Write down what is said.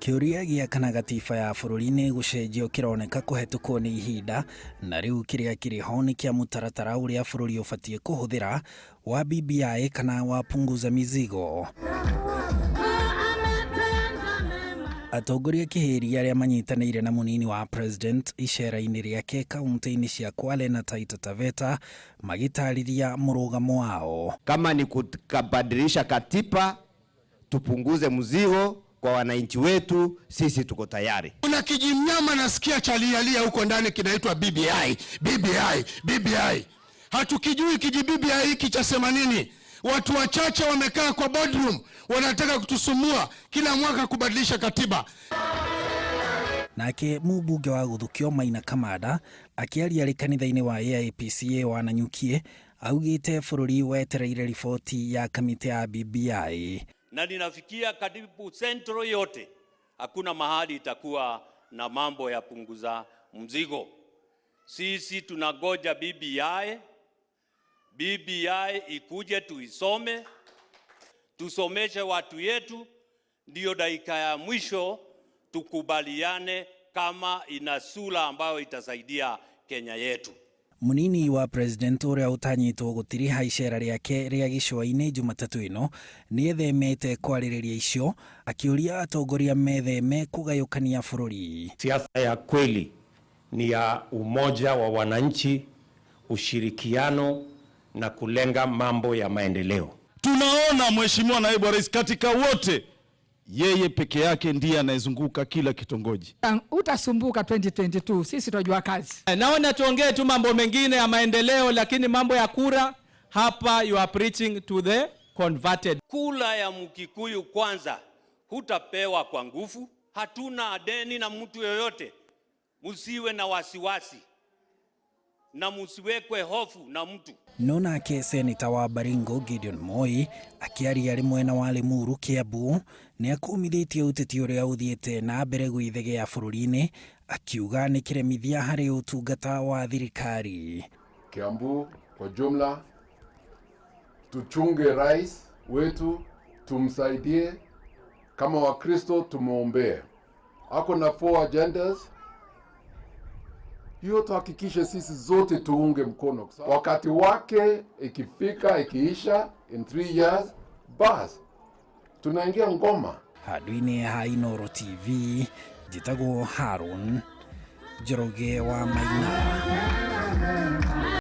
Kĩũria gĩa kana gatiba ya bũrũri nĩ ĩgũcenjio kĩroneka kũhetũkwo nĩ ihinda na rĩu kĩrĩa kĩrĩ ho nĩ kĩa mũtaratara ũrĩa bũrũri ũbatiĩ kũhũthĩra wa BBI kana wa Punguza Mizigo. Atongoria kĩhĩri arĩa manyitanĩire na mũnini wa president icera-inĩ rĩake kaunti-inĩ cia Kwale na Taita Taveta magĩtarĩria mũrũgamo wao. Kama ni kubadilisha katiba tupunguze mzigo kwa wananchi wetu, sisi tuko tayari. Kuna kijimnyama nasikia chalialia huko ndani kinaitwa BBI, BBI, BBI. Hatukijui kiji BBI hiki chasema nini. Watu wachache wamekaa kwa boardroom wanataka kutusumbua kila mwaka kubadilisha katiba. Nake mũmbunge wa Gũthukio Maina Kamanda akĩaria arĩ kanitha-inĩ wa AIPCA wa Nanyukie augĩte bũrũri wetereire riboti ya kamĩtĩ ya BBI. Na ninafikia karibu central yote, hakuna mahali itakuwa na mambo ya punguza mzigo. Sisi tunangoja BBI, BBI ikuje tuisome, tusomeshe watu yetu, ndiyo dakika ya mwisho tukubaliane kama ina sura ambayo itasaidia Kenya yetu. Mũnini wa president ũrĩa ũtanyĩtwo gũtiriha icera rĩake rĩa gĩcũa-inĩ Jumatatũ ĩno nĩethemete kwarĩrĩria icio akĩũria atongoria metheme kũgayũkania bũrũri. Siasa ya kweli ni ya umoja wa wananchi, ushirikiano na kulenga mambo ya maendeleo. Tunaona Mheshimiwa Naibu wa Rais katika wote yeye peke yake ndiye anayezunguka kila kitongoji. Utasumbuka 2022, sisi tunajua kazi. Naona tuongee tu mambo mengine ya maendeleo, lakini mambo ya kura hapa you are preaching to the converted. Kula ya Mkikuyu kwanza hutapewa kwa nguvu. Hatuna deni na mtu yoyote, musiwe na wasiwasi na musiwekwe hofu na mtu. No nake seneta wa Baringo Gideon Moi akĩaria arĩ mwena wa Limuru Kiambu nĩ akumithĩtie ũteti ũrĩa ũthiĩte na mbere gwĩthegea bũrũri-inĩ akiuga nĩ kĩremithia harĩ ũtungata wa thirikari. Kiambu kwa jumla, tuchunge rais wetu, tumsaidie kama Wakristo, tumwombee. Ako na four agendas hiyo, tuhakikishe sisi zote tuunge mkono. Wakati wake ikifika, ikiisha in 3 years, bas tunaingia ngoma. Handũ-inĩ ha Inooro TV njĩtagwo Haron Njoroge wa Maina.